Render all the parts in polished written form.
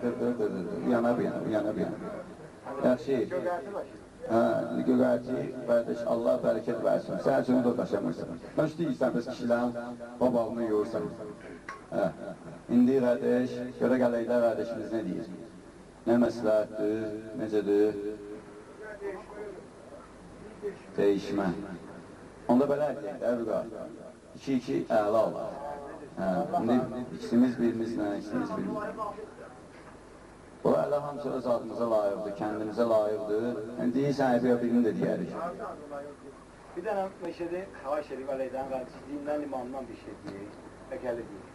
Dur. Yana bir yana, yana bir yana. Yaxşı. Hə, gögərti, qardaş, Allah bərəkət versin. Sən üçün da daşamırsan. Nə deyirsən, bəs kişilərin babağını yoğursan. Hə. İndi qardaş, görə gələkdə qardaşımız nə deyir? Nə məsləhətdir, necədir? Dəyişmə. Onda belə deyək də, Vüqar. 2-2 əla olar. Hə, indi ikisimiz birimizlə, ikisimiz birimizlə. Bu əla hamısı öz adımıza layiqdir, kəndimizə layiqdir. Yəni, deyirsən, birini də deyərik. Bir dənə meşədə xahiş edib Əleydən qardaşı, dindən, imandan bir şey deyir, təkəli deyir.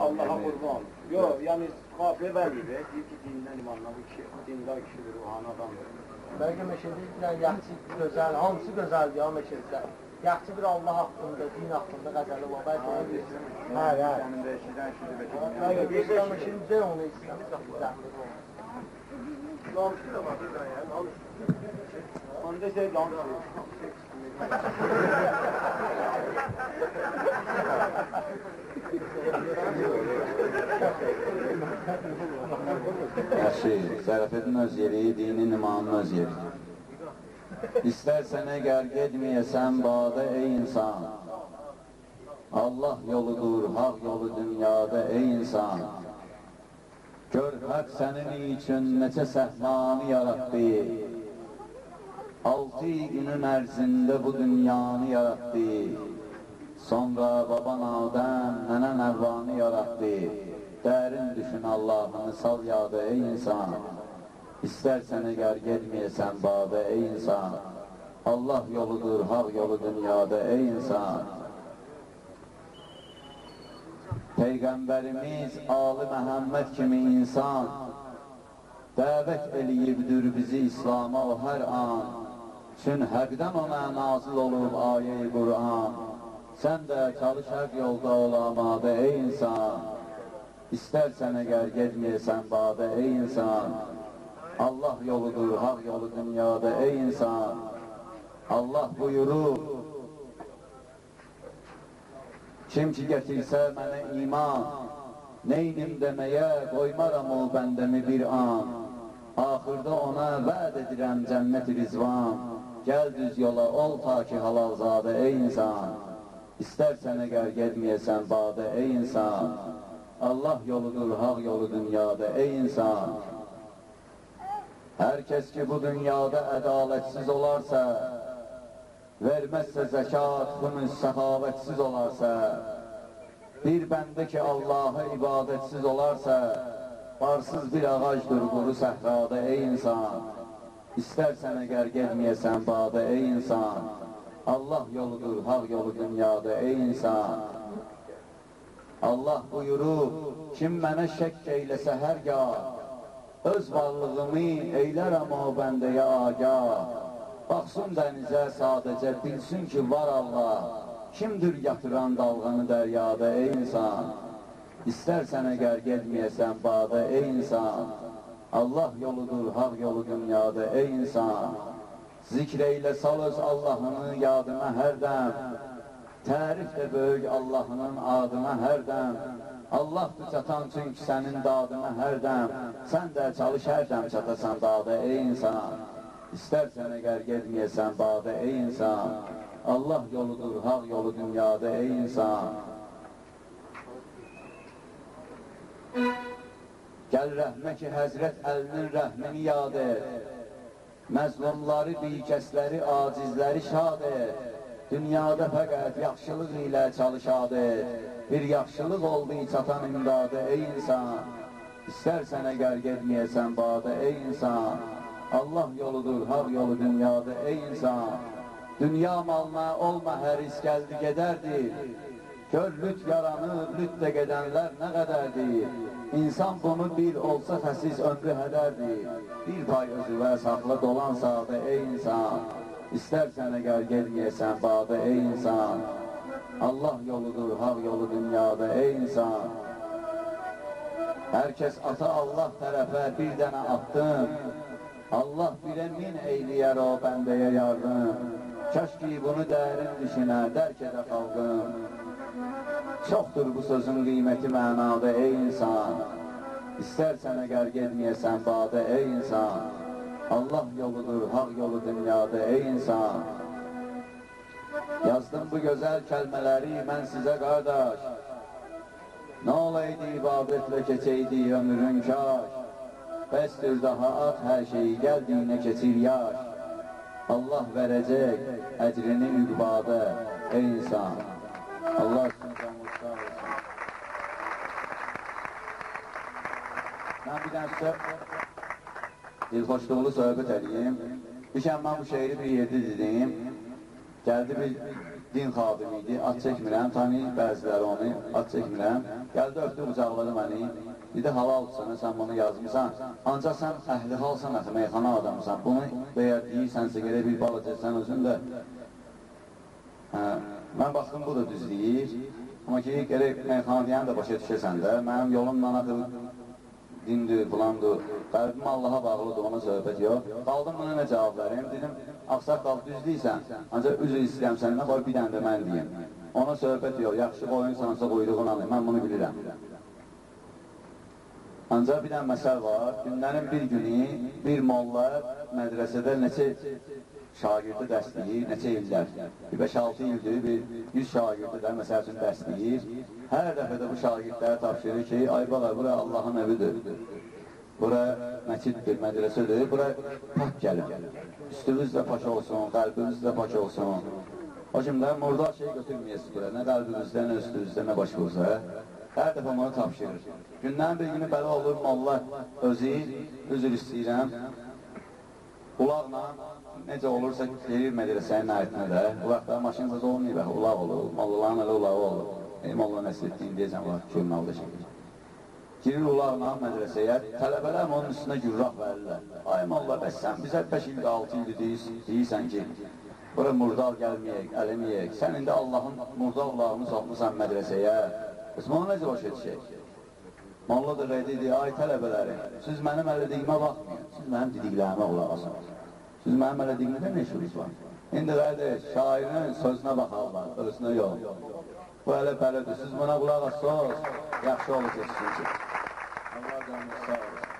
Allaha qurban. Yox, yəni qafiyə vermir, deyir ki, dindən, imandan bu kişi, dindar kişidir, ruhani adamdır. Bəlkə meşədə bir dənə yaxşı, gözəl, hamısı gözəldir ya meşədə. Yaxşı bir Allah haqqında, din haqqında qəzəli var. Bəlkə onu deyirsin. Hə, hə. Bəlkə şimdi de onu istəyirəm. Zəhmət olmaz. Namuslu da var, bir dənə yəni, namuslu. Onda şey namuslu. Yaxşı, Zərafətin öz yeri, dinin imanın öz yeri. İstərsən əgər getməyəsən badə ey insan, Allah yoludur, haq yolu dünyada ey insan. Gör haq sənin üçün neçə səhvanı yaratdı, 6 günün ərzində bu dünyanı yaratdı. Sonra baban Adəm, nənən Həvvanı yaratdı. Dərin düşün Allahını sal yada ey insan. İstərsən əgər getməyəsən badə ey insan. Allah yoludur, haq yolu dünyada ey insan. Peyğəmbərimiz Ali Məhəmməd kimi insan, dəvət eləyibdir bizi İslam'a o hər an. Çün həqdən ona nazil olub ayə-i Qur'an. Sən də çalış həq yolda ol amadə ey insan. İstərsən əgər getməyəsən badə ey insan. Allah yoludur, haq yolu dünyada ey insan. Allah buyurur, kim ki gətirsə mənə iman, neynim deməyə qoymaram o bəndəmi bir an. Axırda ona vəd edirəm cənnət-i rizvan. Gəl düz yola ol ta ki halalzadə ey insan. İstərsən əgər getməyəsən badə ey insan. Allah yoludur, haq yolu dünyada ey insan. Hər kəs ki bu dünyada ədalətsiz olarsa, verməzsə zəkat, xümüs, səxavətsiz olarsa, bir bəndə ki Allah'a ibadətsiz olarsa, barsız bir ağacdır quru səhrada ey insan. İstərsən əgər getməyəsən badə ey insan. Allah yoludur, haq yolu dünyada ey insan. Allah buyurur, kim mənə şəkk eyləsə hər gah, öz varlığımı eylərəm o bəndəyə agah. Baxsın dənizə sadəcə bilsin ki var Allah. Kimdir yatıran dalğanı dəryada ey insan. İstərsən əgər getməyəsən badə ey insan. Allah yoludur, haq yolu dünyada ey insan. Zikr eylə sal öz Allahını yadına hər dəm. Tərif də böyük Allahının adına hər dəm. Allahdır çatan çünki sənin dadına hər dəm. Sən də çalış hər dəm çatasan dada ey insan. İstərsən əgər getməyəsən badə ey insan. Allah yoludur, haq yolu dünyada ey insan. Gəl rəhmə ki Həzrət Əlinin rəhmini yad et. Məzlumları, bikəsləri, acizləri şad et. Dünyada fəqət yaxşılıq ilə çalış ad et. Bir yaxşılıq oldu çatan imdadı ey insan. İstərsən əgər getməyəsən badə ey insan. Allah yoludur, haq yolu dünyada ey insan. Dünya malına olma həris gəldi gedərdir. Gör lüt yaranır, lüt də gedənlər nə qədərdir. İnsan bunu bil olsa xəsis ömrü hədərdir. Bir pay özüvə saxla dolan sadə ey insan. İstərsən əgər getməyəsən badə ey insan. Allah yoludur, haq yolu dünyada ey insan. Hər kəs ata Allah tərəfə bir dənə attım. Allah birə min eyləyər o bəndəyə yardım. Kaş ki bunu dərin düşünə, dərk edə xalqım. Çoxdur bu sözün qiyməti mənada ey insan. İstərsən əgər gedməyəsən badə, ey insan. Allah yoludur, haq yolu dünyada, ey insan. Yazdım bu gözəl kəlmələri mən sizə qardaş. Nə olaydı ibadətlə keçeydi ömrün kaş. Bəsdir daha at hər şeyi, gəldiyinə keçir yaş. Allah verəcək əcrini üqbadə, ey insan. Allah üçün canınız sağ olsun. Mən bir dənə sizə dilxoşluqlu söhbət edeyim. Bir şən mən bu şeiri bir yerdə dedim. Gəldi bir din xadimi idi, ad çəkmirəm, tanıyır bəziləri onu, ad çəkmirəm. Gəldi öpdü, qucaqladı məni. Dedi, halal sənə, sən bunu yazmısan. Ancaq sən əhli halsan, axı, meyxana adamsan. Bunu bəyər deyirsənsə, gerək bir balaca sən özün də. Hə, mən baxdım, bu da düz deyir. Amma ki, gerək meyxana deyən də başa düşəsən də. Mənim yolumla axı dindir, filandır. Qəlbim Allaha bağlıdır, ona söhbət yox. Qaldım buna nə cavab verim? Dedim, ağsaqqal düz deyirsən, ancaq üzr istəyirəm səndən, qoy bir dənə də mən deyim. Ona söhbət yox, yaxşı qoyunsansa quyruğunu alayım, mən bunu bilirəm. Ancaq bir dənə məsəl var, günlərin bir günü bir molla mədrəsədə neçə şagirdi dərs deyir, neçə illər, bir 5-6 ildir, bir 100 şagirdi də məsəl üçün dərs deyir. Hər dəfə də bu şagirdlərə tapşırır ki, ay bala, bura Allahın evidir, bura məsciddir, mədrəsədir, bura pak gəlin. Üstümüz də pak olsun, qəlbimiz də pak olsun. O şimdi murdar şey götürməyəsiniz bura, nə qəlbimizdə, nə üstümüzdə, nə başımızda. Hər dəfə bunu tapşırır. Gündən bir günü bəla olur, molla özü, üzr istəyirəm, ulaqla necə olursa gelir mədrəsənin ayetinə də. Bu vaxtda maşın olmayıb, ulaq olur, mollaların elə ulağı olur. Molla Nəsrəddin deyəcəm, var, jurnalda çəkir. Girir ulaqla mədrəsəyə, tələbələr onun üstünə gürrah verirlər. Ay molla, bəs sən bizə 5 il, 6 il deyirsən ki, bura murdal gəlməyək, ələməyək. Sən indi Allahın murdal ulağını soxmursan mədrəsəyə. Bəs bunu necə başa düşək? Molla da dedi, ay tələbələri, siz mənim elədiyimə baxmayın, siz mənim dediklərimə qulaq asın. Siz mənim elədiyimdə nə işiniz var? İndi qardaş, şairin sözünə baxarlar, özünə yox. Bu elə belədir, siz buna qulaq asınız, yaxşı olacaq sizin üçün. Allah canınız sağ olsun.